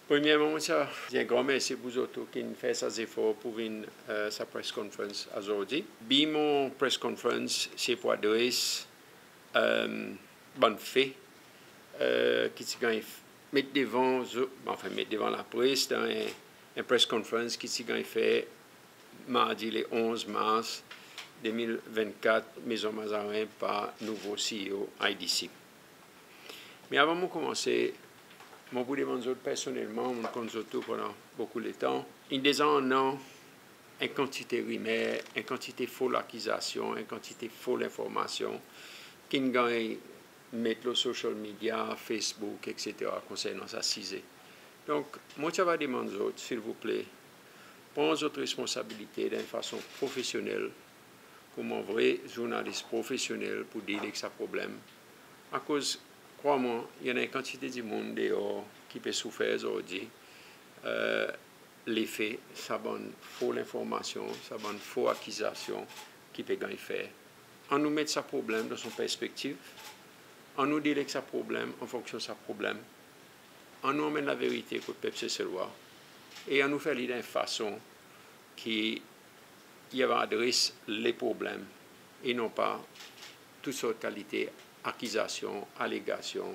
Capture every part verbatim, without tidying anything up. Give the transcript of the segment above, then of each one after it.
Premyerman, mon ti a dir en gran mersi pour zot tou ki'n fer sa zefor pour vin, e, sa press conference ozordi. Bi mon press conference se pour adres, e, bann fe, e, ki ti ganny f-, met devan zo-, anfen, met devan lapres dan en, en press conference ki ti ganny fer mardi le onz mars de mil vennkat, Mezon Mazarin, par nouvo C E O I D C. Me avan mon konmanse, mon pou demann zot personnelman, mon konn zot tou pandan bokou letan, in deza annan en kantite rimer, en kantite fo lakizasyon, en kantite fo lenformasyon ki'n ganny met lo social media, Facebook, et cetera, konsernan sa size. Donk, mon ti ava demann zot, silvouple, pran zot responsabilite dan en fason profesyonnel, konman vre zournalis profesyonnel pour deal ek sa problenm. Akoz, krwar mwan, i annan en kantite dimoun deor ki pe soufer ozordi, e, lefe sa bann fo lenformasyon, sa bann fo akizasyon ki pe ganny fer. Annou met sa problenm dan son perspektiv. Annou deal ek sa problenm an fonksyon sa problenm. Annou anmenn laverite kot pep Seselwa. E annou fer li dan en fason ki i ava adres le problenm e non pa tou sort kalite akizasyon, alegasyon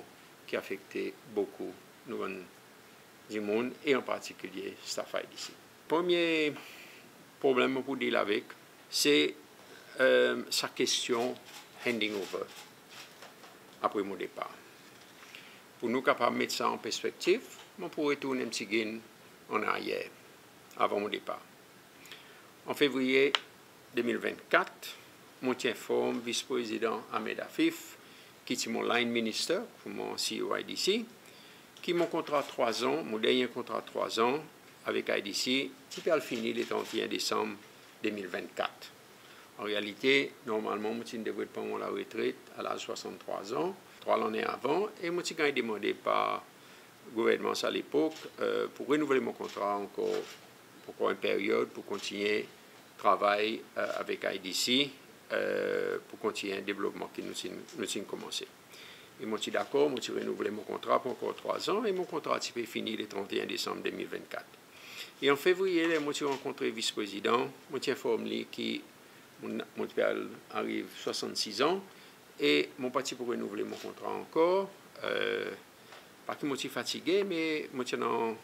ki afekte bokou nou bann dimoun e an partikilye staff I D C. Premye problenm mon pou deal avek, se, e, sa kestyon handing over apre mon depar. Pour nou kapab met sa an perspektiv, mon pou retourn en pti gin an aryer, avan mon depar. An fevriye de mil vennkat, mon ti enform Vis-Prezidan Ahmed Afif, ki ti mon line minister, konman C E O I D C, ki mon kontra trwa an, mon dernyen kontra trwa an avek I D C, ti pe al fini le tranteyen Desanm de mil vennkat. An realite, normalman, mon ti'n devret pran mon laretret a laz swasann-trwa an, trwa lannen avan, e mon ti ganny demande par gouvernman sa lepok, e, pour renouvle mon kontra ankor, pour ankor en peryod, pour kontinyen travay, e, avek I D C, e, pour kontinyen devlopman ki nou ti'n, nou ti'n konmanse. E mon ti dakor, mon ti renouvle mon kontra pour ankor trwa an, e mon kontra ti pe fini le tranteyen Desanm de mil vennkat. E an fevriye, ler mon ti rankontre Vis-Prezidan, mon ti enform li ki mon, mon ti pe al ariv swasann-sis an, e mon pa ti pou renouvle mon kontra ankor, e, pa ki mon ti fatige, me mon ti annan,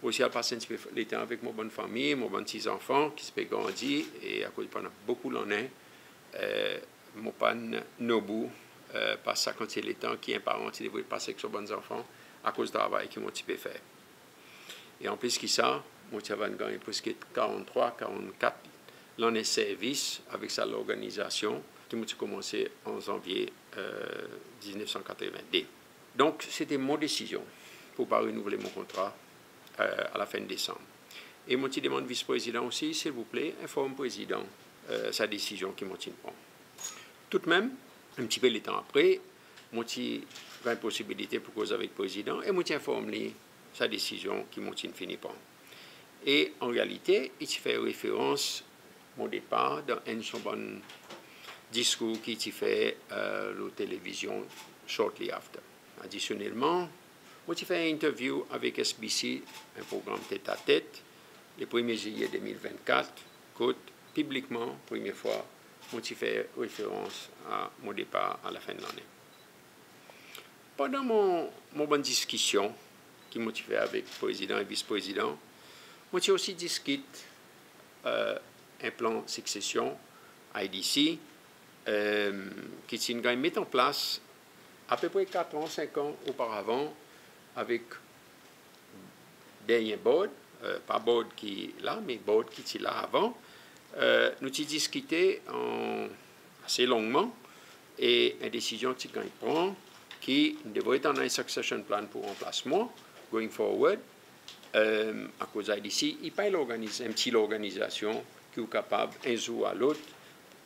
mon ti al pas en pti pe letan avek mon bann fanmir, mon bann pti zanfan ki ti pe grandi, e akoz pandan bokou lannen, e, mon pa'n nobou, e, pas sa kantite letan ki en paran ti devret pas ek son bann zanfan akoz travay ki mon ti pe fer. E an plis ki sa, mon ti ava ganny preski karanntrwa, karannkat lannen servis avek sa lorganizasyon ki mon ti konmanse an Zanvye, e, diznef san katreven de. Donk, se ti mon desizyon pour pa renouvle mon kontra, e, a lafen Desanm. E mon ti demann Vis-Prezidan osi, silvouple, enform Prezidan, e, sa desizyon ki mon ti'n pran. Toudmenm, en pti pe letan apre, mon ti ganny posibilite pour koz avek Prezidan e mon ti enform li sa desizyon ki mon ti'n fini pran. E an realite, i ti fer referans mon depar dan enn son bann diskour ki i ti fer, e, lo televizyon shortly after. Adisyonnelman, mon ti fer en interview avek S B C, en progranm tet-a-tet, le premye Zilye de mil vennkat, kot piblikman, premye fwa, mon ti fer referans a mon depar a lafen lannen. Pandan mon, mon bann diskisyon ki mon ti fer avek Prezidan e Vis-Prezidan, mon ti osi diskit, e, en plan siksesyon I D C, e, ki ti'n ganny met an plas apepre kat an, senk an oparavan avek dernyen board, e, pa board ki la, me board ki ti la avan, e, nou ti diskite an, ase longman, e en desizyon ti ganny pran ki devret annan en succession plan pour ranplas mwan, going forward, e, akoz I D C i pa en lorganiz-, en pti lorganizasyon ki ou kapab en zour a lot,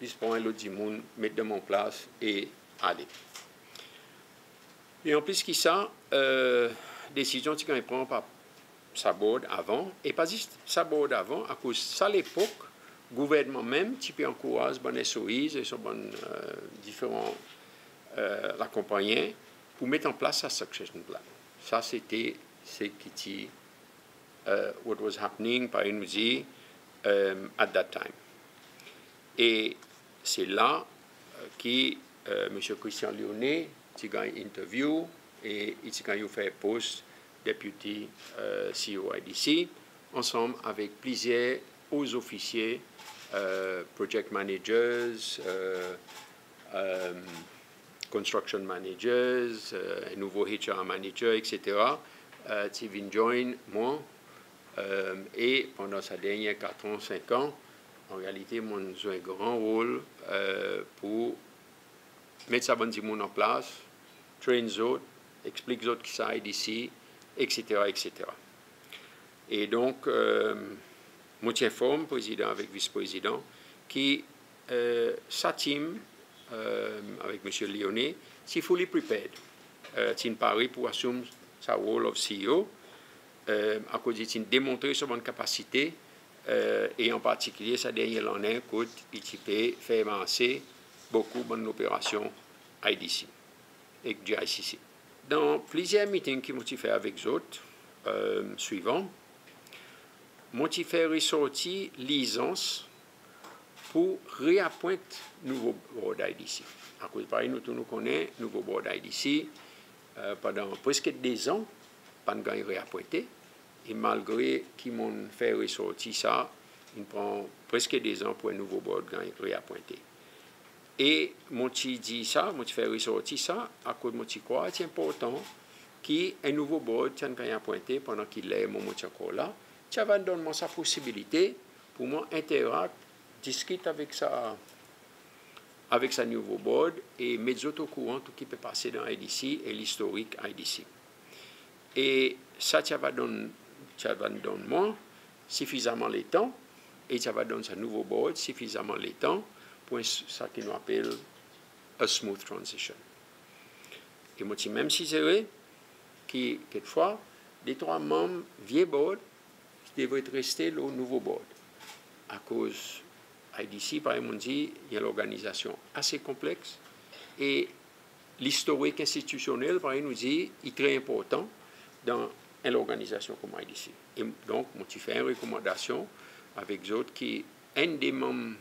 zis pran en lot dimoun, met dan mon plas e ale. E an plis ki sa, e, desizyon ti ganny pran par sa board avan, e pa zis sa board avan, akoz sa lepok, gouvernman menm ti pe ankouraz bann S O Es e son bann, e, diferan, e, lakonpannyen pour met an plas sa succession plan. Sa se ti se ki ti, uh, what was happening, parey nou dir, um, at that time. E se la, uh, ki, uh, Msye Christian Lionnet ti ganny interview e i ti ganny ofer pos Deputy, uh, C E O I D C, ansanm avek plizyer o zofisye, uh, project managers, uh, um, construction managers, uh, nouvo H R manager, et cetera, uh, ti vin join mwan. Um, e pandan sa dernyen kat an, senk an, an realite, mon'n zwe en gran rol, uh, pour met sa bann dimoun an plas, train zot, eksplik zot ki sa I D C, et cetera, et cetera. E donk, um, mon ti enform Prezidan avek Vis-Prezidan ki, uh, sa team, um, avek Msye Lionnet, ti fully prepared, uh, ti'n pare pour assume sa role of C E O, um, akoz i ti'n demontre son bann kapasite, uh, e an partikilye sa dernyen lannen kot i ti pe fer marse bokou bann loperasyon I D C ek G I C C. Dan plizyer meeting ki mon ti fer avek zot, um, swivan, mon ti fer resorti lirzans pour reapwent nouvo board I D C. Akoz parey nou tou nou konnen, nouvo board I D C, uh, pandan preske dezan, pa'n ganny reapwente. E malgre ki mon'n fer resorti sa, in pran preske dezan pour en nouvo board ganny reapwente. E mon ti dir sa, mon ti fer resorti sa, akoz mon ti krwar ti enportan ki en nouvo board ti ganny apwente pandan ki ler mwan mon ti ankor la, ti ava donn mwan sa posibilite pour mwan enterak, diskit avek sa, avek sa nouvo board e met zot okouran tou ki pe pase dan I D C e listorik I D C. E sa ti ava donn, ti ava donn mwan sifizaman letan, e ti ava donn sa nouvo board sifizaman letan pour en s-, sa ki nou apel a smooth transition. E mon ti menm sizere ki kekfwa, de trwa manm vye board devret reste lo nouvo board. Akoz I D C, parey mon'n dir, i en lorganizasyon ase konpleks e listorik enstitisyonnel, parey nou dir, i tre enportan dan en lorganizasyon konman I D C. E donk, mon ti fer en rekomandasyon avek zot ki enn de manm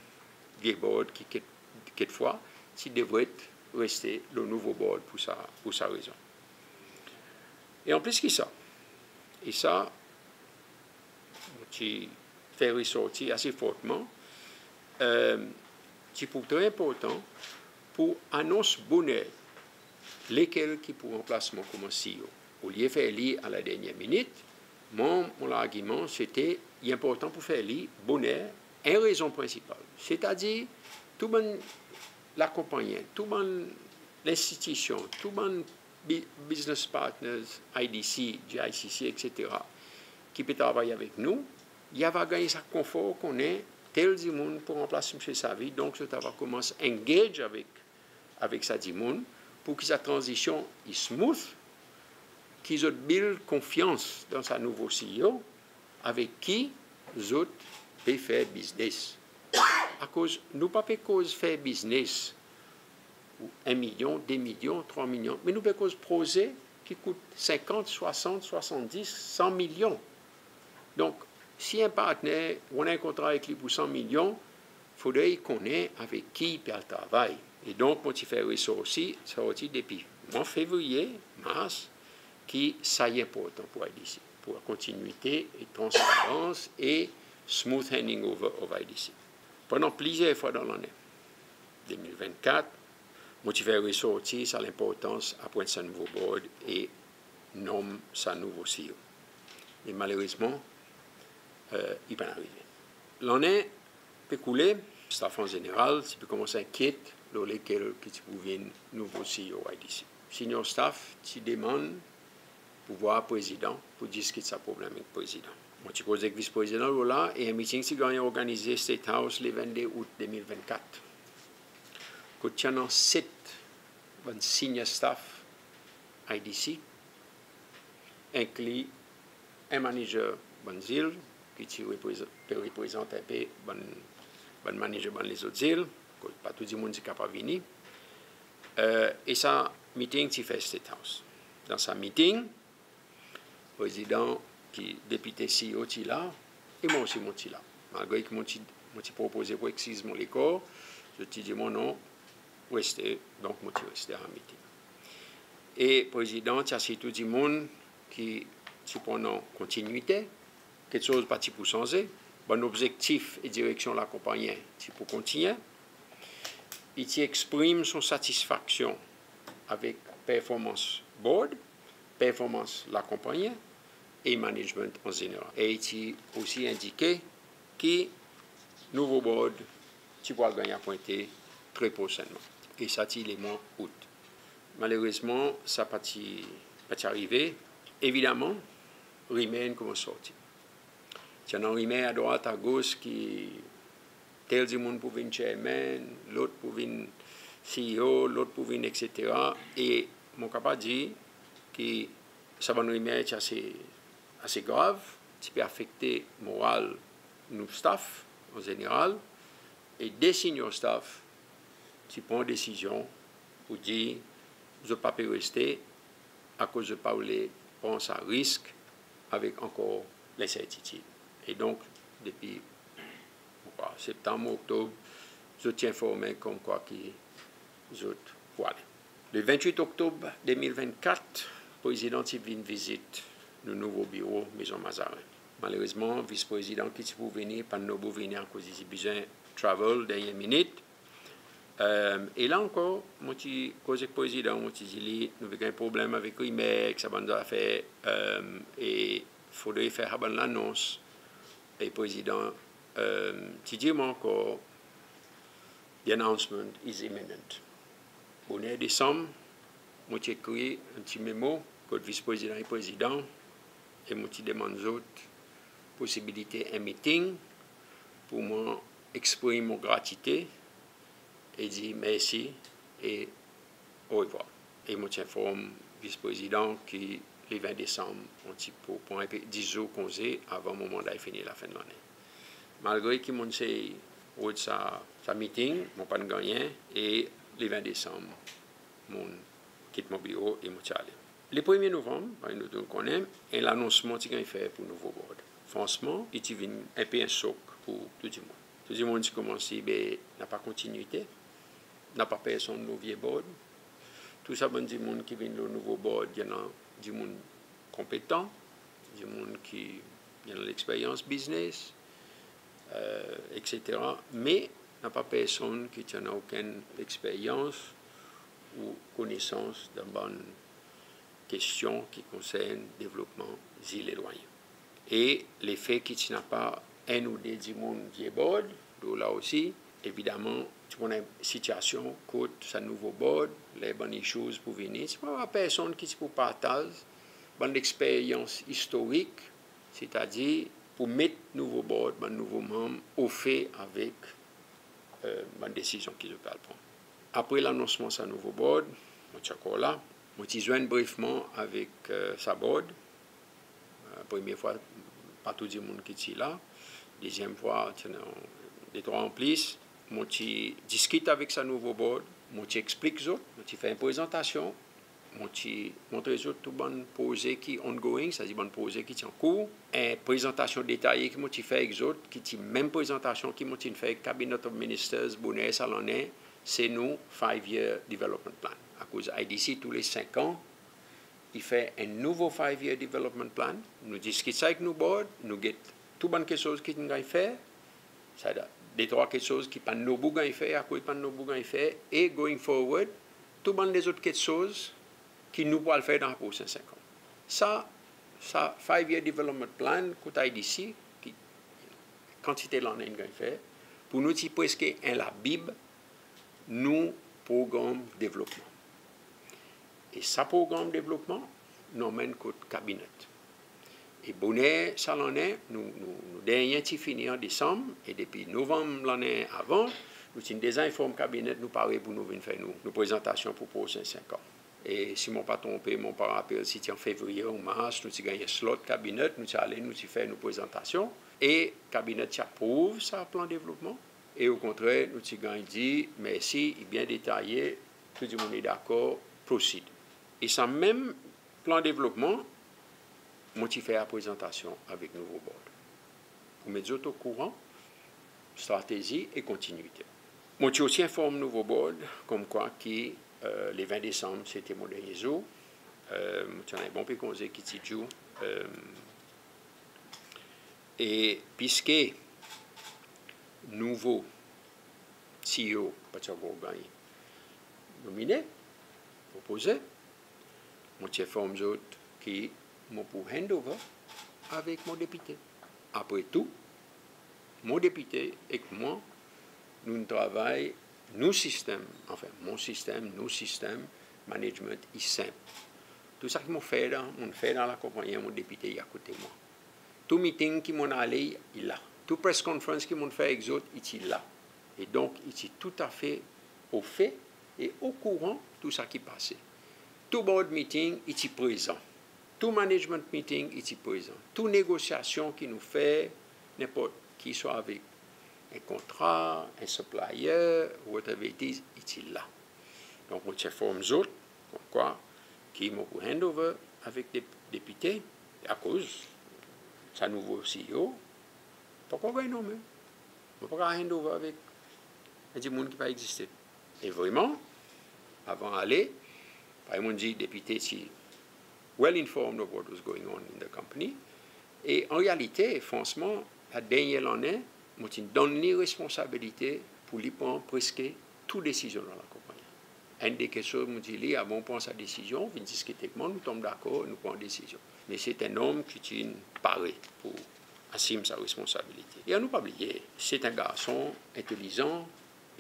vye board ki kek-, kekfwa, ti devret reste lo nouvo board pour sa, pour sa rezon. E anplis ki sa, e sa, mon ti fer resorti ase fortman, e, ti pou tre enportan pour anons boner lekel ki pou ranplas mwan konman C E O. Olye fer li a la dernyer minit, mwan, mon largiman, se ti i enportan pour fer li boner, en rezon prensipal. Setadir, tou bann lakonpannyen, tou bann lenstitisyon, tou bann bi-, business partners, I D C, G I C C, et cetera, ki pe travay avek nou, i ava ganny sa konfor konnen tel dimoun pou ranplas Msye Savy, donk zot ava konmans engage avek, avek sa dimoun, pour ki sa tranzisyon i smooth, ki zot build konfyans dan sa nouvo C E O, avek ki zot pe fer biznes. Akoz nou pa pe koz fer biznes pour en milyon, de milyon, trwa milyon, me nou pe koz proze ki kout senkant, swasant, swasanndis, san milyon. Donk, si en partner ou annan en kontra avek li pour san milyon, fodre i konnen avek ki i pe al travay. E donk, mon ti fer resorti, sorti depi mwan Fevriye, Mars, ki sa i enportan pour I D C, pour kontinwite e transparans e smooth handing over of I D C. Pandan plizyer fwa dan lannen de mil vennkat, mon ti fer resorti sa lenportans apwent sa nouvo board e nonm sa nouvo C E O. E malerezman, e, i pa'n arive. Lannen pe koule, staff an zeneral ti pe konmans enkyet lo lekel ki ti pou vin nouvo C E O I D C. Senior staff ti demann pour war Prezidan, pour diskit sa problenm ek Prezidan. Mon ti koz ek Vis-Prezidan lo la, e en meeting ti ganny organize State House le vennde Out de mil vennkat. Kot ti annan set bann senior staff I D C, enkli en manager bann zil, ki ti reprezant, pe reprezant en pe bann, bann manager bann lezot zil, kot pa tou dimoun ti kapab vini. E, e sa meeting ti fer State House. Dan sa meeting, Prezidan ki Depite CEO ti la, e mwan osi mon ti la. Malgre ki mon ti, mon ti propoze pou eskiz mon lekor, zot ti dir mwan non, reste, donk mon ti reste dan miting. E Prezidan ti asir tou dimoun ki ti pou annan kontinwite, keksoz pa ti pou sanze, bann lobzektif e direksyon lakonpannyen ti pou kontinyen. I ti eksprim son satisfaksyon avek performans Board, performans lakonpannyen e management an zeneral. E i ti osi endike ki nouvo Board ti pou al ganny apwente tre prosennman. E sa ti lemwan Out. Malerezman, sa pa ti, pa ti arive. Evidaman, rimer in konmans sorti. Ti annan rimer adrwat, agos ki tel dimoun pou vin chairman, lot pou vin CEO, lot pou vin etsetera. E mon kapab dir ki sa bann rimer ti ase, ase grav, ti pe afekte moral nou staff an zeneral, e de senior staff ti pran desizyon pou dir zot pa pe reste akoz zot pa oule pran sa risk avek ankor lensertitid. E donk, depi septanm ou oktob, zot ti enformen konmkwa ki zot pou ale. Le vennwit oktob de mil vennkat, Prezidan ti vin vizit nou nouvo biro Mezon Mazarin. Malerezman, Vis Prezidan ki ti pou vini, pa'n nobou vini akoz i ti bezwen travel dernyen minit. E la ankor, mon ti koz ek Prezidan, mon ti dir li, nou pe ganny problenm avek rimer, ek sa bann zafer, e fodre fer sa bann lanons. E Prezidan ti dir mwan ankor, the announcement is imminent. Boner Desanm, mon ti ekri en pti memo kot Vis Prezidan e Prezidan, e mon ti demann zot posibilite en miting pour mwan eksprim mon gratite e dir mersi e orevwar. E mon ti enform Vis Prezidan ki le ven Desanm, mon ti pou pran en pe dis zour konze avan mon manda i fini lafen lannen. Malgre ki mon'n sey rod sa, sa miting, mon pa'n gannyen, e le ven Desanm, mon'n kit mon biro e mon ti ale. Le premye Novanm, parey nou tou nou konnen, en lanonsman ti ganny fer pour nouvo Board. Fransman, i ti vin en pe en sok pour tou dimoun. Tou dimoun ti konmans dir, be, napa kontinwite, napa personn lo vye Board. Tou sa bann dimoun ki vin lo nouvo Board, i annan dimoun konpetan, dimoun ki annan leksperyans biznes, etsetera. Me napa personn ki ti annan okenn leksperyans ou konesans dan bann kestyon ki konsern devlopman zil elwannyen. E lefe ki ti napa enn ou de dimoun vye Board lo la osi, evidaman, ti pou annan en sitiasyon kot sa nouvo Board, ler bann issues pou vini, ti pou napa personn ki ti pou partaz bann leksperyans istorik, setadir pou met nouvo Board, bann nouvo manm ofe avek bann desizyon ki zot pe al pran. Apre lanonsman sa nouvo Board, mon ti ankor la. Mon ti zwenn brifman avek sa Board. Premye fwa, pa tou dimoun ki ti la. Dezyenm fwa, ti annan de trwa an plis. Mon ti diskit avek sa nouvo Board. Mon ti eksplik zot. Mon ti fer en prezantasyon. Mon ti montre zot tou bann proze ki ongoing, setadir bann proze ki ti ankour. En prezantasyon detaye ki mon ti fer ek zot, ki ti menm prezantasyon ki mon ti'n fer ek Cabinet of Ministers boner sa lannen, se nou five year development plan. Akoz IDC tou le senk an i fer en nouvo five year development plan. Nou diskit sa ek nou Board, nou get tou bann keksoz ki'n ganny fer, setadir de trwa keksoz ki pa'n nobou ganny fer, akoz pa'n nobou ganny fer, e going forward, tou bann lezot keksoz ki nou pou al fer dan sa prosen senk an. Sa, sa five year development plan kot IDC, ki kantite lannen in ganny fer, pour nou ti preske en labib nou progranm devlopman. E sa progranm devlopman nou anmenn kot Cabinet. E boner sa lannen, nou, nou, nou dernyen ti fini an Desanm, e depi Novanm lannen avan, nou ti'n deza enform Cabinet nou pare pour nou vin fer nou, nou prezantasyon pour prosen senk an. E si mon pa tronpe, mon pa rapel si ti an Fevriye ou Mars, nou ti ganny en slot Cabinet, nou ti ale, nou ti fer nou prezantasyon, e Cabinet ti aprouv sa plan devlopman, e okontrer, nou ti ganny dir mersi, i byen detaye, tou dimoun i dakor, proceed. E sa menm plan devlopman, mon ti fer sa prezantasyon avek nouvo board pour met zot okouran stratezi e kontinite. Mon ti osi enform nouvo board konmkwa ki, e, le ven Desanm sete mon dernyen zour. E, mon ti annan en bon pe konze ki ti due. E, e piske nouvo CEO pa ti ankor ganny nominen, propoze, mon ti enform zot ki mon pou hand over avek mon depite. Apre tou, mon depite ek mwan, nou'n travay nou sistenm, anfen, mon sistenm, nou sistenm management i senp. Tou sa ki mon fer dan, mon fer dan lakonpannyen, mon depite i akote mwan. Tou meeting ki mon'n ale, i la. Tou press conference ki mon'n fer ek zot, i ti la. E donk, i ti toutafe ofe e okouran tou sa ki pase. Tou board meeting, i ti prezan. Tou management meeting, i ti prezan. Tou negosyasyon ki nou fer, nenport ki, swa avek en kontra, en supplier, whatever it is, i ti la. Donk, mon ti enform zot konmkwa ki mon pou hand over avek de, depite, akoz sa nouvo CEO pa ankor ganny nonmen. Mon pa kapab hand over avek en dimoun ki pa egziste. E vreman, avan ale, parey mon'n dir, depite ti well informed of what was going on in the company. E an realite, fransman, sa dernyen lannen, mon ti'n donn li responsabilite pour li pran preske tou desizyon dan lakonpannyen. Enn de keksoz mon dir li, avan ou pran sa desizyon, vin diskit ek mwan, nou tonm dakor, nou pran desizyon. Me se en nonm ki ti'n pare pour asim sa responsabilite. E annou pa bliye, se en garson entelizan,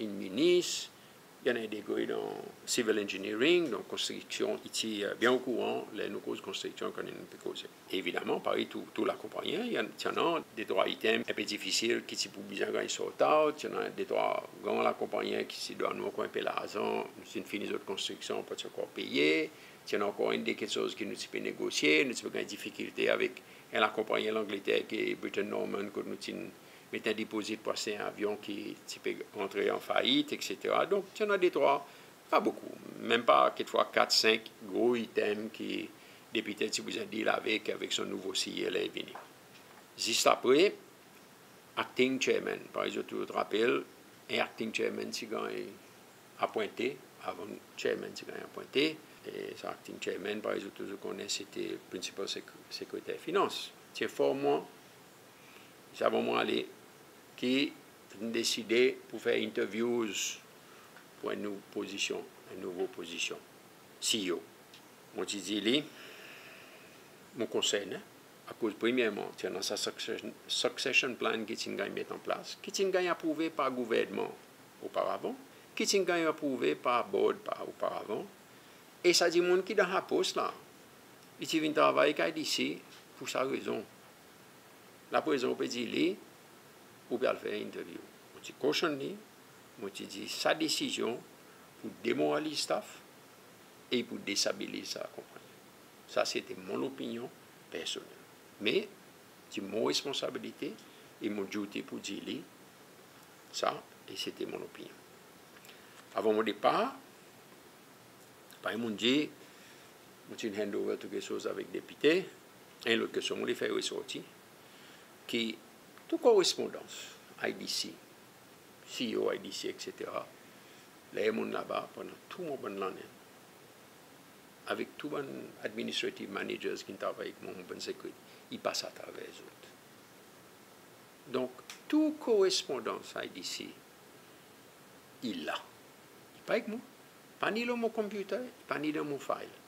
in minis, i annan en degre dan civil engineering, donk konstriksyon, i ti, e, byen okouran, ler nou koz konstriksyon, i konnen nou pe koze. Evidaman, parey tou, tou lakonpannyen, i annan, ti annan de trwa item en pe difisil ki ti pou bezwen ganny sort out, ti annan de trwa gran lakonpannyen ki ti dwa nou ankor en pe larzan, nou ti'n fini zot konstriksyon, pa ti ankor peye, ti annan ankor enn de keksoz ki nou ti pe negosye, nou ti pe ganny difikilte avek en lakonpannyen Langleter ki Britten-Norman, kot nou ti'n met en depozit pour aste en avyon ki ti pe antre an fayit, etsetera. Donk, ti annan de trwa, pa bokou, menm pa kekfwa kat, senk gro item ki depite ti bezwen deal avek, avek son nouvo CEO ler i vini. Zis apre, acting chairman, parey zot tou rapel, en acting chairman ti ganny apwente, avan chairman ti ganny apwente, e sa acting chairman, parey zot tou konnen, sete Principal Sec-, Sekreter Finans. Ti enform mwan, zis avan mon ale, ki nou'n deside pour fer interviews pour en nou pozisyon, en nouvo pozisyon, CEO. Mon ti dir li, mon konsernen, akoz premyerman, ti annan sa succession, succession plan ki ti'n ganny met an plas, ki ti'n ganny aprouve par gouvernman oparavan, ki ti'n ganny aprouve par board par oparavan, e sa dimoun ki dan sa pos la, i ti vin travay ek IDC pour sa rezon. La prezan ou pe dir li, ou pe al fer interview. Mon ti caution li, mon ti dir sa desizyon pou demoraliz staff e pou destabiliz sa konpannyen. Sa sete mon lopinyon personnel. Me, ti mon responsabilite e mon duty pour dir li sa, e sete mon lopinyon. Avan mon depar, parey mon'n dir, mon ti'n hand over tou keksoz avek depite. En lot keksoz mon le fer resorti, ki tou korespondans IDC, CEO IDC, etsetera, ler mon'n laba pandan tou mon bann lannen, avek tou bann administrative managers ki'n travay ek mwan, mon bann sekreter, i pas atraver zot. Donk, tou korespondans IDC, i la. I pa ek mwan. Pa ni lo mon computer, i pa ni dan mon file.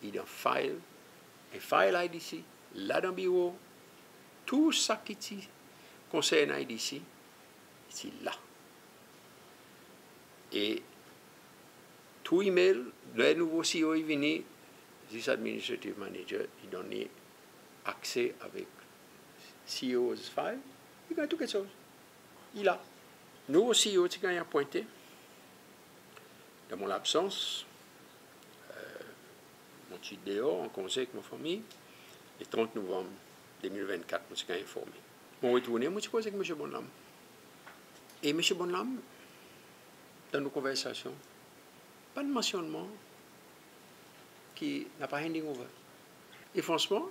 I dan file, en file IDC, la dan biro, tou sa ki ti konsern IDC, i ti la. E tou email, ler nouvo CEO i vini, zis administrative manager, i donn li akse avek CEO's file, i ganny tou keksoz. I la. Nouvo CEO ti ganny apwente dan mon labsans, e, mon ti deor an konze ek mon fanmir, le trant Novanm de mil vennkat, mon ti ganny enforme. Mon retournen, mon ti koze ek Msye Bonlam. E Msye Bonlam, dan nou konversasyon, pa'n mansyonn mwan ki napa handing over. E fransman,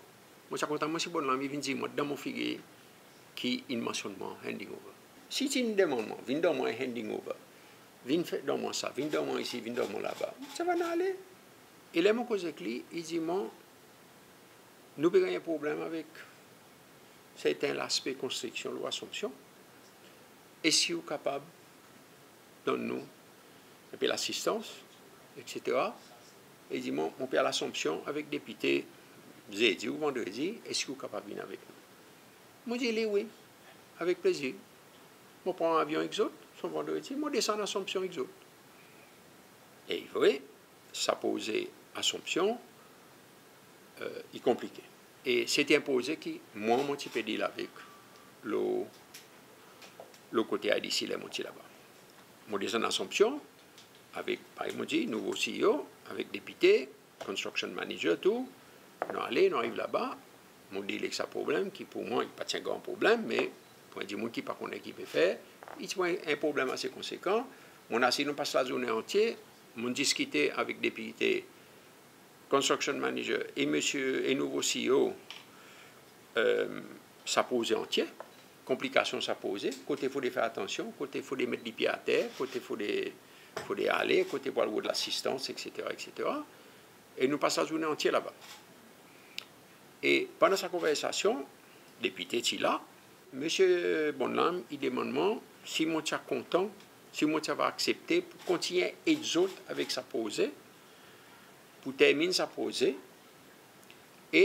Mon ti a kontan Msye Bonlam i vin dir mwan dan mon figir ki in mansyonn mwan handing over. Si i ti'n demann mwan, vin donn mwan handing over, vin fer, donn mwan sa, vin donn mwan isi, vin donn mwan laba, mon ti ava ale. E ler mon koz ek li, i dir mwan, nou pe ganny problenm avek serten laspe konstriksyon lo Assomption. Eski ou kapab donn nou en pe lasistans, etsetera. E i dir mwan, mon pe al Assomption avek depite Zedi ou Vandredi, eski ou kapab vin avek nou? Mon dir li wi, avek plezir. Mon pran avyon ek zot, son Vandredi, mon desann Assomption ek zot. E i vre, sa proze Assomption, e, i konplike. E se ti en proze ki mwan, mon ti pe deal avek lo, lo kote IDC ler mon ti laba. Mon desann Assomption avek, parey mon dir, nouvo CEO, avek depite, construction manager tou. Nou ale, nou ariv laba, mon deal ek sa problenm ki pour mwan i pa ti en gran problenm, me pour en dimoun ki pa konnen ki pe fer, i ti en problenm ase konsekan. Mon asiz, nou pas lazournen antye, mon diskite avek depite, construction manager e msye, e nouvo CEO, e, sa proze antye, konplikasyon sa proze, kote fodre fer atansyon, kote fodre met lipye ater, kote fodre, fodre ale, kote pou al rod lasistans, etsetera, etsetera. E nou pas lazournen antye laba. E pandan sa konversasyon, depite ti la, Msye Bonlam i demann mwan si mon ti a kontan, si mon ti ava aksepte pour kontinyen ed zot avek sa proze, pour termin sa proze, e,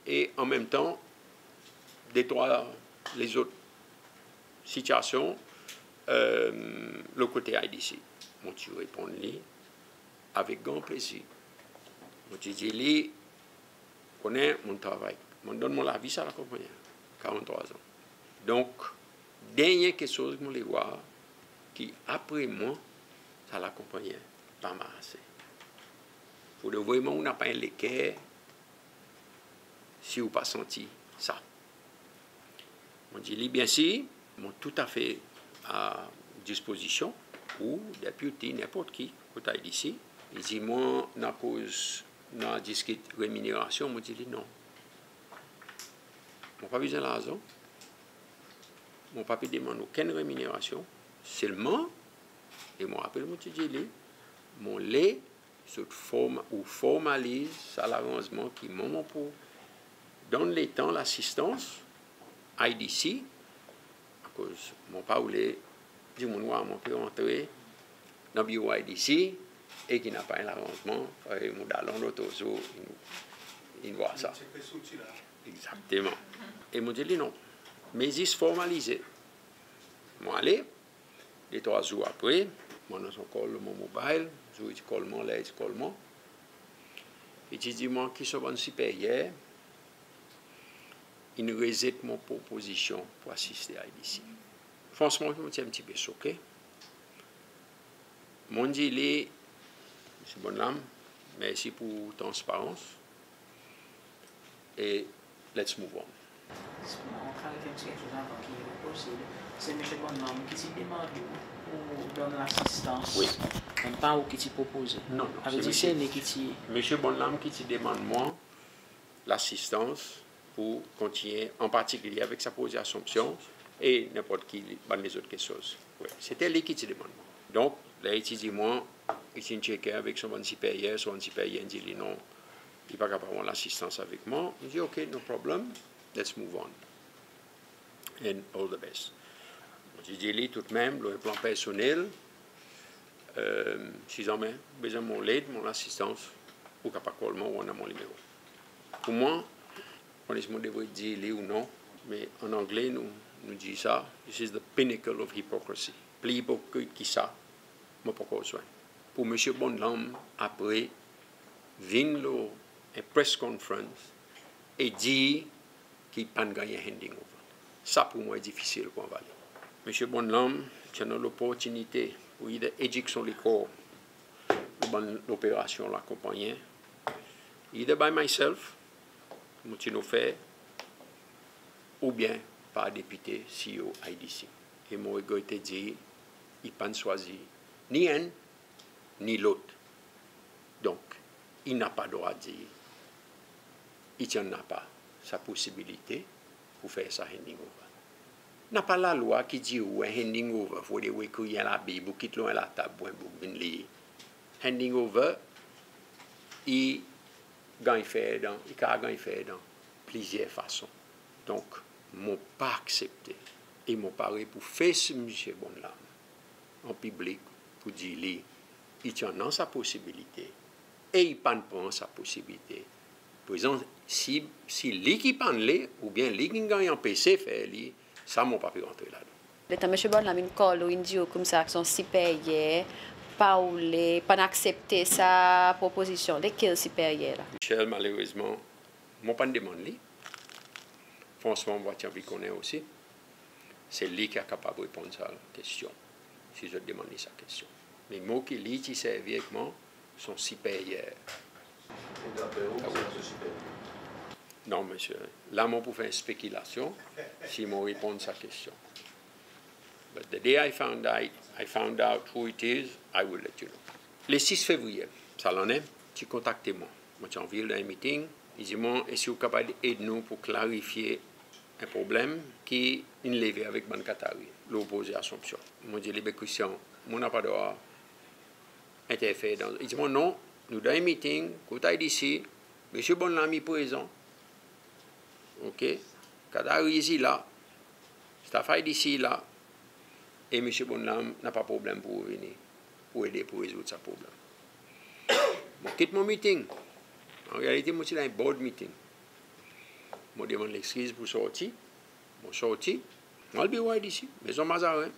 e anmenmtan, detrwa lezot sitiasyon, e, lo kote IDC. Mon ti reponn li avek gran plezir. Mon ti dir li, konnen, mon travay, mon donn mon lavi sa lakonpannyen, karanntrwa an. Donk, dernyen keksoz mon le war, ki apre mwan, sa lakonpannyen pa marse. Fodre vreman ou napa en leker si ou pa santi sa. Mon dir li, byensir, mon toutafe a dispozisyon ou, deputy, nenport ki, kot IDC. I dir mwan, nou a koz, nou a diskit reminerasyon, mon dir li non. Mon pa bezwen larzan. Mon pa pe demann okenn reminerasyon. Selman, e mon rapel mon ti dir li, mon le zot form-, ou formaliz sa laranzman ki mwan mon pou donn letan lasistans IDC, akoz mon pa oule dimoun war mwan pe antre dan biro IDC e ki napa en laranzman, e mon dalon lot zour in, in war sa. Egzakteman. E mon dir li non. Me zis formalize. Mon ale, detrwa zour apre, mon annan son call lo mon mobile, zour i ti call mwan, ler i ti call mwan. I ti dir mwan ki son bann siperyer in rezet mon propozisyon pour asiste IDC. Fransman, mon ti en pti pe soke. Mon dir li, Msye Bonlam, mersi pour transparans. E let's move on. Mon klarifye en pti keksoz avan ki ou proceed. Se Msye Bonlam ki ti demann ou pour donn lasistans. Wi. Menm pa ou ki ti propoze. Non, non, savedir se li ki ti... Msye Bonlam ki ti demann mwan lasistans pour kontinyen, an partikilye avek sa proze Assomption e nenport ki bann lezot keksoz. Wi, se ti li ki ti demann mwan. Donk, ler i ti dir mwan, i ti'n tcheke avek son bann siperyer, son bann siperyer in dir li non, i pa kapab pran lasistans avek mwan. Mon dir, OK, no problem, let's move on. And all the best. Mon ti dir li toudmenm, lo plan personnel, e, si zanmen ou bezwen mon led, mon lasistans, ou kapab call mwan, ou annan mon nimero. Pour mwan, mon pa konnen si mon devret dir li ou non, me an angle nou, nou dir sa, this is the pinnacle of hypocrisy. Pli ipokrit ki sa, mon pa ankor zwenn. Pour Msye Bonlam, apre, vin lo en press conference e dir ki pa'n ganny en handing over. Sa pour mwan i difisil pour anvale. Msye Bonlam ti annan loportinite pour either edik son lekor lo bann loperasyon lakonpannyen, either by myself, mon ti'n ofer, oubyen par depite CEO IDC. E mon regrete dir i pa'n swazir ni enn ni lot. Donk, i napa drwa dir i ti'n napa sa posibilite pour fer sa handing over. Napa lalwa ki dir ou en handing over fodre ou ekrir en labib ou kit lo en latab pour en boug vin lir. Handing over i ganny fer dan, i kapab ganny fer dan plizyer fason. Donk mon pa aksepte e mon pare pour fes Msye Bonlam an piblik pour dir li i ti annan sa posibilite e i pa'n pran sa posibilite. Prezan si, si li ki pa'n le oubyen li ki'n ganny anpese fer li, sa mon pa pe rantre ladan. Letan Msye Bonlam in call ou, in dir ou koumsa ki son siperyer pa oule, pa'n aksepte sa propozisyon, lekel siperyer la? Michel, malerezman mon pa'n demann li. Fransman mon pa ti anvi konnen osi. Se li ki a kapab reponn sa kestyon si zot demann li sa kestyon. Me mo ki li ti servi ek mwan, son siperyer. E dapre ou, sa son siperyer? Non msye, la mon pou fer en spekilasyon si mon reponn sa kestyon. But the day I found out, I found out who it is, I will let you know. Le sis fevriye sa lannen, ti kontakte mwan. Mon ti anvi al dan en meeting. I dir mwan, eski ou kapab ed nou pour klarifye en problenm ki in leve avek bann Qatari lo proze Assomption? Mon dir li, be Christian, mon napa drwa enterfer dan. I dir mwan non, nou dan en meeting kot IDC, Msye Bonlam i prezan. OK? Qataris i la, staff IDC i la, e Msye Bonlam napa problenm pour vini pour ede pour rezourd sa problenm. Mon kit mon meeting. An realite mon ti dan en board meeting. Mon demann lekskiz pour sorti. Mon sorti, mon al biro IDC, Mezon Mazarin.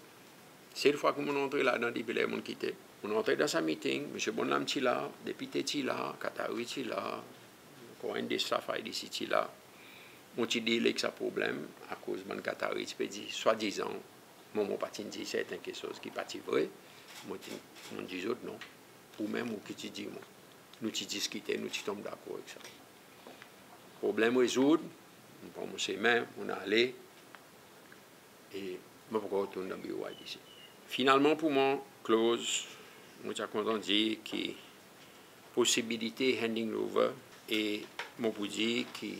Sel fwa ki mon'n antre ladan depi ler mon'n kite. Mon'n antre dan sa meeting, Msye Bonlam ti la, depite ti la, Qatari ti la, ankor enn de staff IDC ti la. Mon ti deal ek sa problenm akoz bann Qatari ti pe dir swadizan mwan mon pa ti'n dir serten keksoz ki pa ti vre. Mon ti, mon'n dir zot non. Ou menm ou ki ti dir mwan. Nou ti diskite, nou ti tonm dakor ek sa. Problenm rezourd, mon pran mon semen, mon'n ale, e mon pa ankor retourn dan biro IDC. Finalman pour mwan, close, mon ti a kontan dir ki posibilite handing over, e mon pou dir ki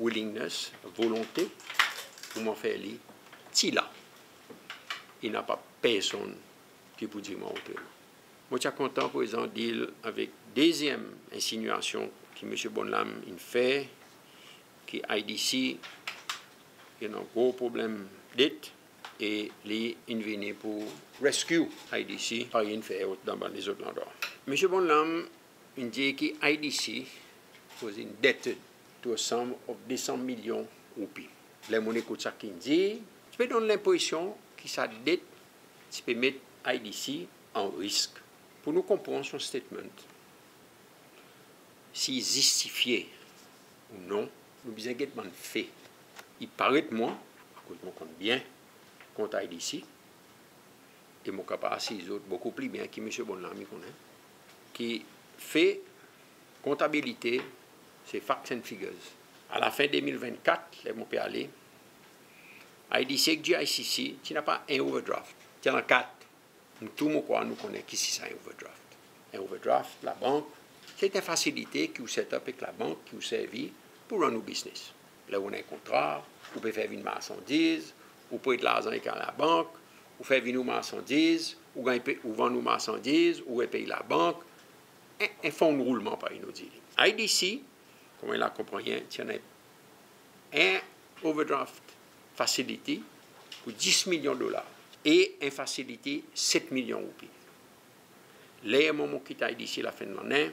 willingness, volonte pour mwan fer li, ti la. I napa personn ki pou dir mwan otreman. Mon ti a kontan prezan deal avek dezyenm ensinyasyon ki Msye Bonlam in fer, ki IDC i annan gro problenm det, e li in vini pour rescue IDC, parey in fer dan bann lezot landrwa. Msye Bonlam in dir ki IDC was indebted to a sum of de san milyon roupi. Ler mon'n ekout sa ki in dir, ti pe donn lenpresyon ki sa det ti pe met IDC an risk. Pour nou konpran son statement, si i zistifye ou non, nou bezwen get bann fe. I paret mwan, akoz mon konn byen kont IDC, e mon kapab asir zot bokou pli byen ki Msye Bonlam i konnen, ki fe, kontabilite, se facts and figures. A lafen de mil vennkat, ler mon pe ale, IDC ek GICC ti napa en overdraft, ti annan kat. Nou tou mon krwar nou konnen ki se sa en overdraft. En overdraft labank, se en fasilite ki ou set up ek labank, ki ou servi pour run ou biznes. Ler ou annan en kontra, ou pe fer vin marsandiz, ou pret larzan ek labank, ou fer vin ou marsandiz, ou ganny pe, ou vann ou marsandiz, ou repey labank, en, en fon roulman parey nou dir. IDC, konman i la konpran, ti annan en overdraft facility pour dis milyon dolar e en facility set milyon roupi. Ler mwan mon kit IDC lafen lannen,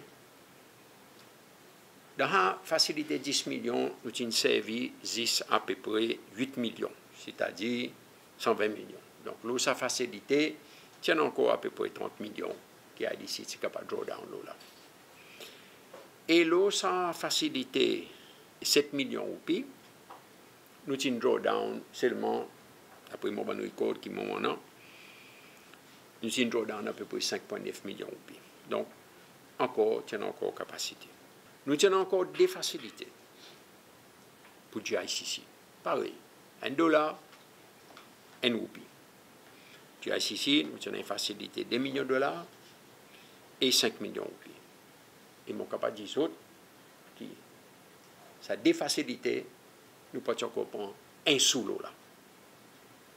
dan sa fasilite dis milyon, nou ti'n servi zis apepre wit milyon, setadir san ven milyon. Donk lo sa fasilite, ti annan ankor apepre trant milyon ki IDC ti kapab draw down lo la. E lo sa fasilite set milyon roupi, nou ti'n draw down selman, dapre mon bann rikord ki mon annan, nou ti'n draw down apepre senk pwen nef milyon roupi. Donk ankor, ti annan ankor kapasite. Nou ti annan ankor de fasilite pour GICC. Parey, en dolar, en roupi. GICC, nou ti annan en fasilite de milyon dolar e senk milyon roupi. E mon kapab dir zot ki Sa de fasilite, nou pa ti ankor pran en sou lo la.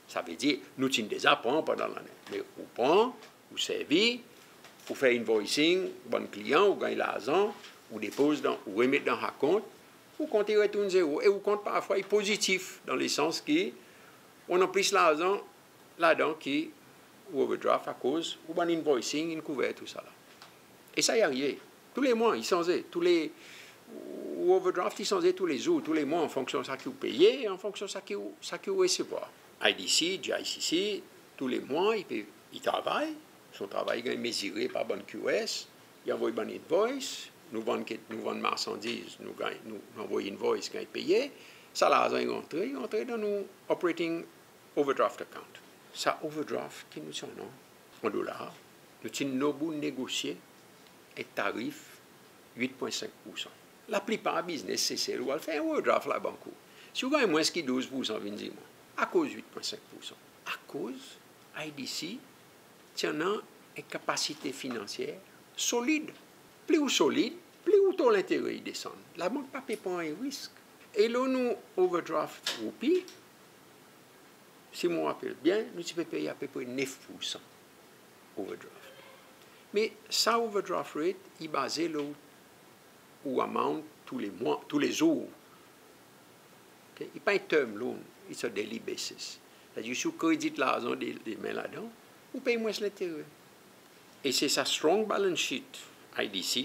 Savedir, nou ti'n deza pran pandan lannen. Me ou pran, ou servi, ou fer invoicing, bann kliyan, ou ganny larzan, ou depoz dan, ou remet dan sa kont, ou kont i retourn zero. E ou kont parfwa i pozitif, dan lesans ki ou annan plis larzan ladan ki ou overdraft akoz ou bann invoicing in kouver tou sa la. E sa i arive. Tou le mwan, i sanze. Tou le, ou overdraft, i sanze tou le zour, tou le mwan, an fonksyon sa ki ou peye, an fonksyon sa ki ou, sa ki ou resevwar. I D C, G I C C, tou le mwan, i pe, i travay. Son travay i ganny mezire par bann Q S, i anvoy bann invoice, nou vann, nou vann marsandiz, nou ganny, nou, nou anvoy invoice, ganny peye. Sa larzan i rantre, i rantre dan nou operating overdraft account. Sa overdraft ki nou ti annan an dolar, nou ti'n nobou negosye en tarif wit pwen senk poursan. Laplipar biznes Sesel, ou al fer en overdraft labank ou, si ou ganny mwens ki douz poursan, vin dir mwan, akoz wit pwen senk poursan? Akoz I D C ti annan en kapasite finansyer solid. Pli ou solid, pli ou to lentere i desann. Labank pa pe pran en risk. E lo nou overdraft roupi, si mon rapel byen, nou ti pe pey apepre nef poursan overdraft. Me sa overdraft rate i baze lo ou amount tou le mwan, tou le zour. OK? I pa en term loan, it's a daily basis. Setadir si ou kredit larzan de, demen ladan, ou pey mwens lentere. E se sa strong balance sheet I D C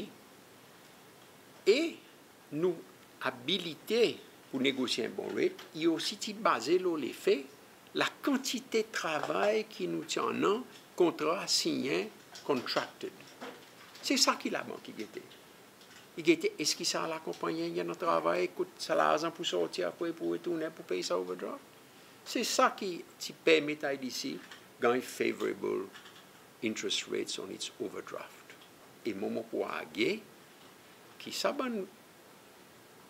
e nou abilite pour negosye en bon rate, i osi ti baze lo lefe lakantite travay ki nou ti annan, kontra sinyen, contracted. Se sa ki labank i gete. I gete, eski sa lakonpannyen i annan travay, kot sa larzan pou sorti apre, pou retournen, pou pey sa overdraft? Se sa ki ti permet I D C ganny favorable interest rates on its overdraft. E mwan mon pou argue ki sa bann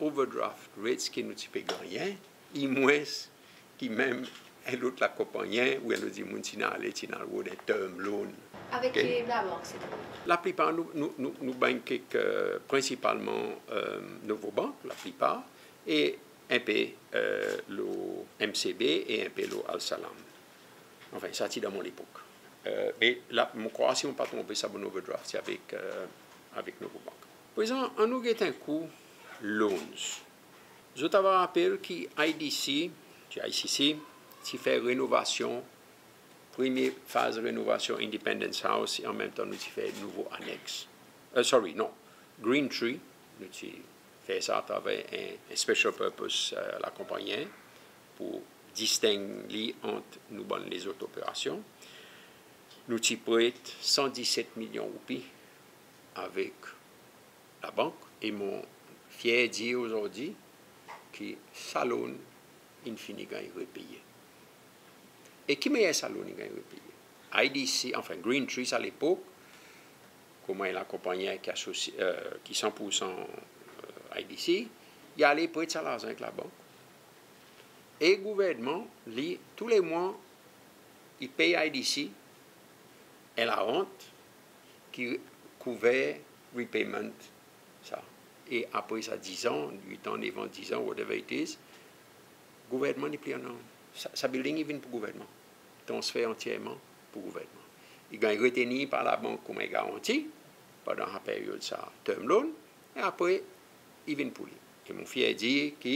overdraft rates ki nou ti pe gannyen i mwens ki menm en lot lakonpannyen, ou en lot dimoun ti'n ale, ti'n al rod en term loan. Avek ki labank, se? Laplipar nou, nou, nou, nou bank kek, prensipalman, Novobank, laplipar, e en pe lo M C B e en pe lo Al Salam. Anfen, sa ti dan mon lepok. Me la, mon krwar, si mon pa tronpe, sa bann overdraft ti avek, avek Novobank. Prezan, annou get en kou loans. Zot ava rapel ki I D C, G I C C, ti fer renovasyon, premye faz renovasyon Independence House, e anmenmtan nou ti fer nouvo aneks. Sorry, non, Green Tree, nou ti fer sa atraver en, en special purpose lakonpannyen pour disteng li ant nou bann lezot operasyon. Nou ti pret san diset milyon roupi avek labank, e mon fyer dir ozordi ki sa loan in fini ganny repeye. E ki mannyer sa loan in ganny repeye? I D C, anfen, Green Tree, sa lepok, konman en lakonpannyen ki asosye, ki san poursan I D C, i ale pret sa larzan ek labank. E gouvernman, li, tou le mwan, i pey I D C en la rent ki kouver repayment sa. E apre sa dizan, wit an, nef an, dizan, whatever it is, gouvernman nepli annan. Sa, sa building i vin pour gouvernman. Transfer antyerman pour gouvernman. I ganny retenir par labank konman en garanti pandan sa peryod sa term loan, e apre i vin pour li. E mon fyer dir ki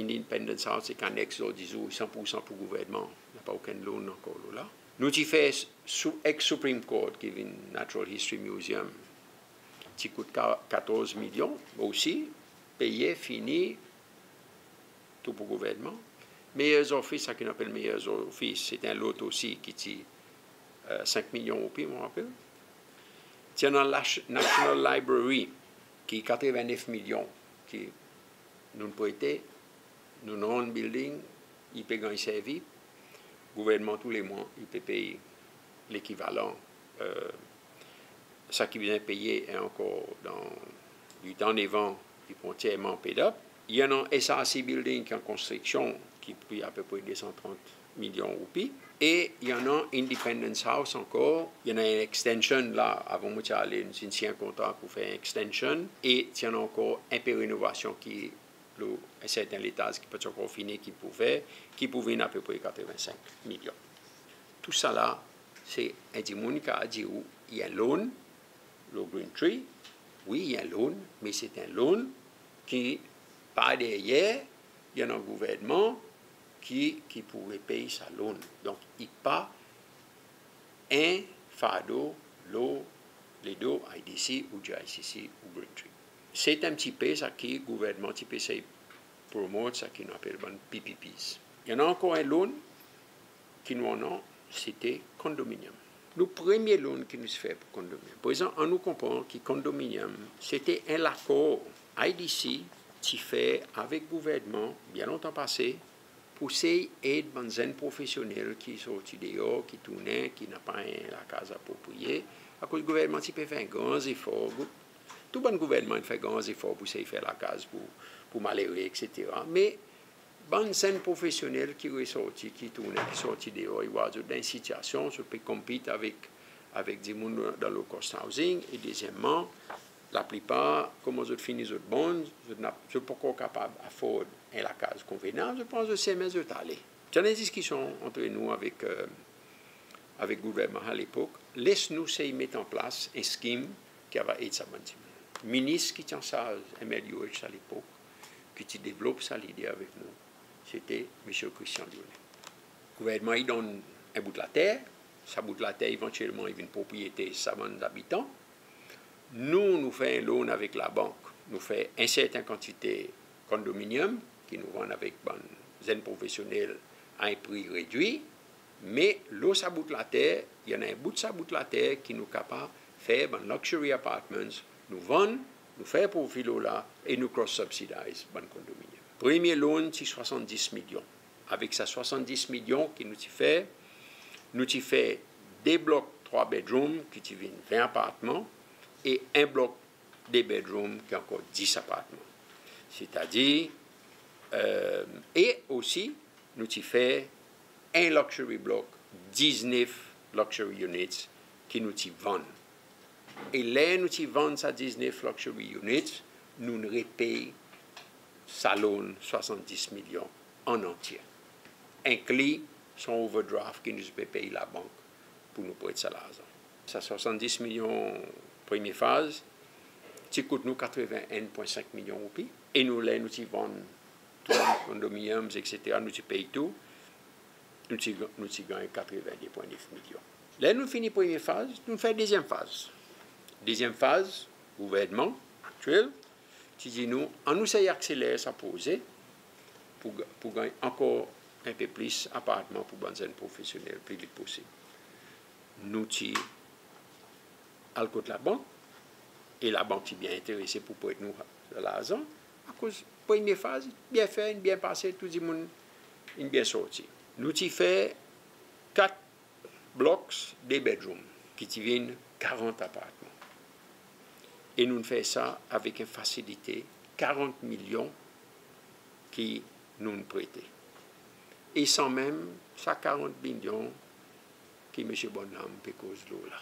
Independence House ek aneks ozordi i san poursan pour gouvernman. Napa okenn loan ankor lo la. Nou ti fer sou, ex Supreme Court, ki vin Natural History Museum, ti kout ka-, katorz milyon, osi, peye, fini, tou pour gouvernman. Mayor's Office, sa ki nou apel Mayor's Office, se ti en lot osi ki ti senk milyon roupi, mon rapel. Ti annan National Library, ki katreven nef milyon, ki nou'n prete, nou'n rann building, i pe ganny servi. Gouvernman tou le mwan, i pe pey lekivalan, sa ki bezwen peye, e ankor dan wit an, nef an, i pou antyerman paid up. I annan S R C building ki an konstriksyon, ki pri apepre de san trant milyon roupi. E i annan Independence House ankor, i annan en extension la, avan mon ti ale, nou'n siny en kontra pour fer en extension, e ti annan ankor en pe renovasyon ki lo en serten letaz ki pa ti ankor fini, ki pou fer, ki pou vin apepre katreven senk milyon. Tousala, se en dimoun ki a dir ou i en loan lo Green Tree. Wi, i en loan, me se en loan ki par deryer i annan gouvernman ki, ki pou repey sa loan. Donk, i pa en fardo lo ledo I D C ou G I C C ou Green Tree. Se en pti pe sa ki gouvernman ti pe esey promote, sa ki nou apel bann P P Ps. I annan ankor en loan ki nou annan, se ti kondominium. Nou premye loan ki nou ti fer pour kondominium. Prezan, annou konpran ki kondominium, se ti en lakor I D C ti fer avek gouvernman byen lontan pase pour esey ed bann zenn profesyonnel ki sorti deor, ki tounen, ki napa en lakaz apropriye. Akoz gouvernman ti pe fer en gran zefor, gou-, tou bann gouvernman in fer gran zefor pour esey fer lakaz pour, pour malere, et cetera. Me bann zenn profesyonnel ki resorti, ki tounen, ki sorti deor, i war zot dan en sitiasyon, zot pe compete avek, avek dimoun dan low cost housing. E dezyenmman, laplipar, konman zot fini zot bond, zot napa, zot pa ankor kapab afford en lakaz konvenab, zot pran zot semen, zot ale. Ti annan en diskisyon antre nou avek, e, avek gouvernman alepok, les nou esey met an plas en scheme ki ava ed sa bann dimoun. Minis ki ti ansarz M L U H alepok, ki ti devlop sa lide avek nou, se ti Msye Christian Lyonnais. Gouvernman i donn en bout later, sa bout later evantyelman i vin propriyete sa bann zabitan. Nou, nou fer en loan avek labank, nou fer en serten kantite kondominium ki nou vann avek bann zenn profesyonnel a en pri redwir, me lo sa bout later, i annan en bout sa bout later ki nou kapab fer bann luxury apartments, nou vann, nou fer profi lo la e nou cross subsidize bann kondominium. Premye loan ti swasanndis milyon. Avek sa swasanndis milyon ki nou ti fer, nou ti fer de blok trwa bedroom ki ti vin ven apartman e en blok de bedroom ki ankor dis apartman. Setadir, e, e osi nou ti fer en luxury block, diznef luxury units ki nou ti vann. E ler nou ti vann sa diznef luxury units, nou'n repey sa loan swasanndis milyon an antye, enkli son overdraft ki nou ti pe pey labank pour nou pret sa larzan. Sa swasanndis milyon premye faz ti kout nou katreven en pwen senk milyon roupi. E nou, ler nou ti vann tou bann condominiums, et cetera, nou ti pey tou, nou ti, nou ti ganny katreven de pwen nef milyon. Ler nou fini premye faz, nou fer dezyenm faz. Dezyenm faz, gouvernman aktyel ti dir nou, annou esey akseler sa proze pour, pour ganny ankor en pe plis apartman pour bann zenn profesyonnel pli vit posib. Nou ti al kot labank, e labank ti byen enterese pour pret nou larzan, akoz premye faz byen fer, in byen pase, tou dimoun in byen sorti. Nou ti fer kat blocks de bedroom ki ti vin karant apartman. E nou'n fer sa avek en fasilite karant milyon ki nou'n prete. E sanmenm sa karant milyon ki Msye Bonhomme pe koz lo la.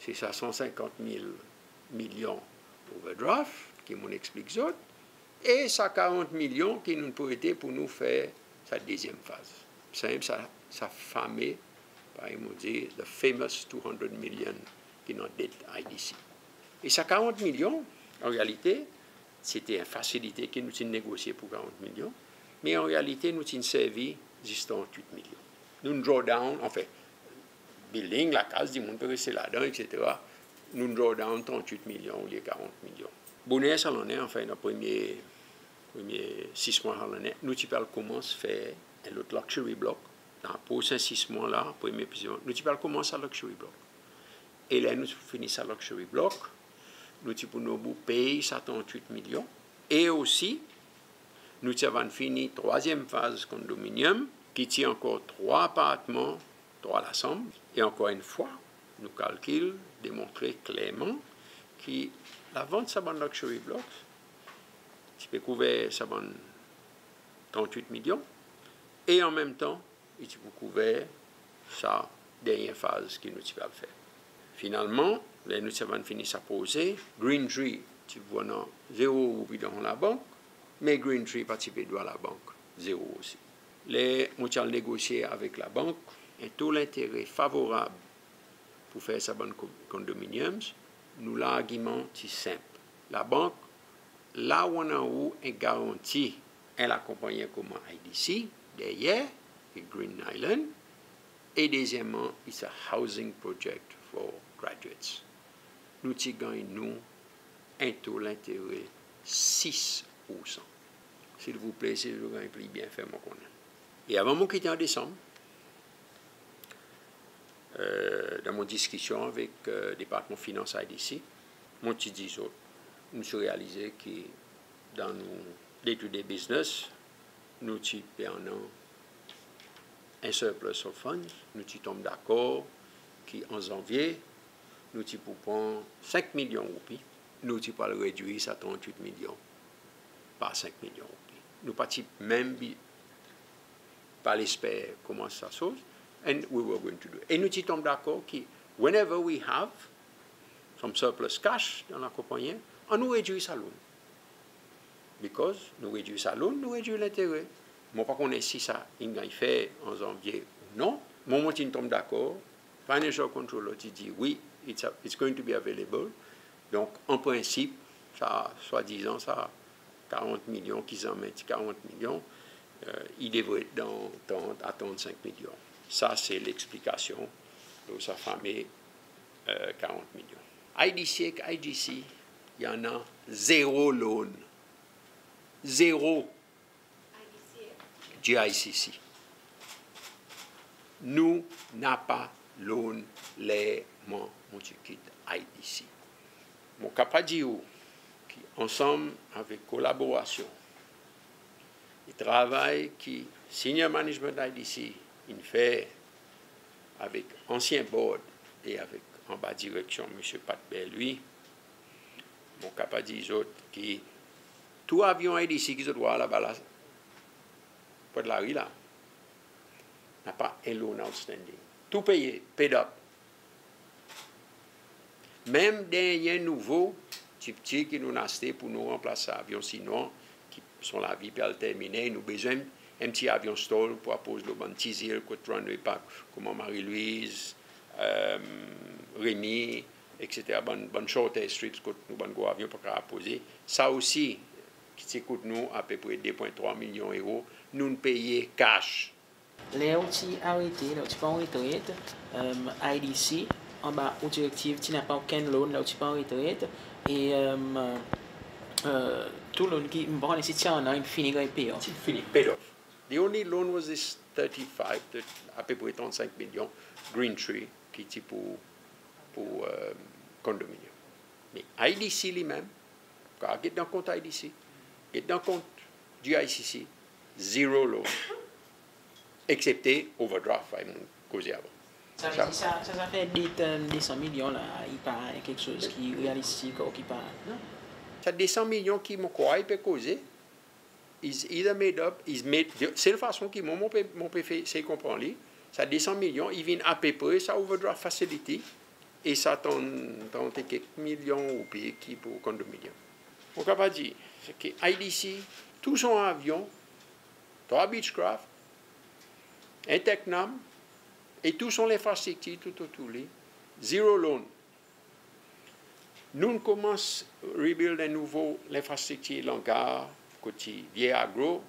Se sa san senkant mil milyon overdraft ki mon'n eksplik zot, e sa karant milyon ki nou'n prete pour nou fer sa dezyenm faz. Sanmenm sa, sa fame, parey mon dir, the famous two hundred million ki nou annan det I D C. E sa karant milyon, an realite, se ti en fasilite ki nou ti'n negosye pour karant milyon, me an realite nou ti'n servi zis trannwit milyon. Nou'n draw down, anfen, building, lakaz, dimoun pe reste ladan, et cetera. Nou'n draw down trannwit milyon olye karant milyon. Boner sa lannen, anfen, dan premye, premye sis mwan sa lannen, nou ti pe al konmans fer en lot luxury block. Dan prosen sis mwan la, premye sis mwan, nou ti pe al konmans sa luxury block. E ler nou fini sa luxury block, nou ti pou nobou pey sa trannwit milyon. E osi, nou ti ava fini trwazyenm faz kondominium, ki ti ankor trwa apartman, trwa lasanm. E ankor enn fwa, nou kalkil demontre klerman ki lavant sa bann luxury blocks ti pe kouver sa bann trannwit milyon, e anmenmtan, i ti pou kouver sa dernyen faz ki nou ti pe al fer. Finalman, ler nou ti ava fini sa proze, Green Tree ti pou annan zero roupi dan labank, Me Green Tree pa ti pe dwa labank, zero osi. Ler mon ti al negosye avek labank, en to lentere favorab pour fer sa bann ko-, condominiums, nou largiman ti senp. Labank, la ou annan ou en garanti, en lakonpannyen konman I D C deryer, e Green Island, e dezyenmman, it's a housing project for graduates. Nou ti ganny nou en to lentere sis poursan. Silvouple, si zot ganny pli byen, fer mwan konnen. E avan mon kite an Desanm, e, dan mon diskisyon avek, e, Departman Finans I D C, mon ti dir zot, nou ti realize ki dan nou day-to-day business, nou ti pe annan en surplus of funds, nou ti tonm dakor ki an Zanvye, nou ti pou pran senk milyon roupi, nou ti pou al redwir sa trannwit milyon par senk milyon roupi. Nou pa ti menm bi-, pa al esper konman sa soz, and we were going to do it. E nou ti tonm dakor ki whenever we have some surplus cash dan lakonpannyen, annou redwir sa loan. Because nou redwir sa loan, nou redwir lentere. Mon pa konnen si sa in ganny fer an Zanvye ou non. Mwan, mon ti'n tonm dakor. Financial Controller ti dir wi, it's a, it's going to be available. Donk, an prensip, sa, swadizan, sa karant milyon ki zanmen ti karant milyon, e, i devret dan trant a trannsenk milyon. Sa se leksplikasyon lo sa fame, e, karant milyon. I D C ek I G C, i annan zero loan. Zero. G I C C. Nou napa loan ler mwan mon ti kit I D C. Mon kapab dir ou ki ansanm avek kolaborasyon e travay ki senior management I D C in fer avek ansyen board e avek anba direksyon Msye Pat Berlui, mon kapab dir zot ki tou avyon I D C ki zot war laba la, pwent lari la, napa en loan outstanding. Tou peye, paid up. Menm dernyen nouvo, pti pti ki nou'n aste pour nou ranplas avyon Sinwan, ki son lavi pe al terminen, nou bezwen en pti avyon STOL pour apoz lo bann pti zil kot runway pa, konman Marie-Louise, e, Remy, et cetera. Bann, bann shorter strips kot nou bann gro avyon pa kapab apoze. Sa osi, ki ti kout nou apepre de pwen trwa milyon euro, nou'n peye cash. Ler ou ti arete, ler ou ti pran retret, e, I D C, anba ou direktiv, ti napa okenn loan, ler ou ti pran retret, e, e, e, tou loan ki, mon pa konnen si ti annan, in fini ganny pey off. Ti fini paid off. The only loan was this thirty-five, thirty, apepre trannsenk milyon Green Tree ki ti pour, pour, e, condominium. Me I D C li menm, kan ou get dan kont I D C, get dan kont G I C C, zero loan. Eksepte overdraft, sa mon koze avan. Sa vedir sa, sa zafer det, e, de san milyon la, i pa keksoz ki realistik ou ki pa, non? Sa de san milyon ki mon krwar i pe koze, is either made up, is made, sel fason ki mwan mon pe, mon pe fer, sey konpran li, sa de san milyon, i vin apepre sa overdraft facility, e sa trant, trant e kek milyon roupi ki pour condominium. Mon kapab dir, se ki I D C, tou son avyon, trwa Beechcraft, en Tecnam, e tou son lenfrastriktir tou otour li, zero loan. Nou'n konmans rebuild en nouvo lenfrastriktir langar kot ti vye agro,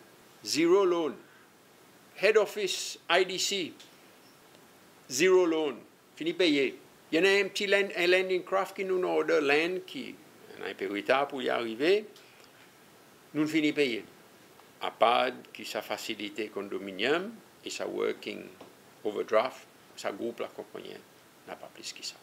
zero loan. Head office I D C, zero loan. Fini peye. I annan en pti land, en landing craft ki nou'n order, land ki annan en pe retar pour li arive, nou'n fini peye. Apard ki sa fasilite condominium e sa working overdraft, sa group lakonpannyen napa plis ki sa.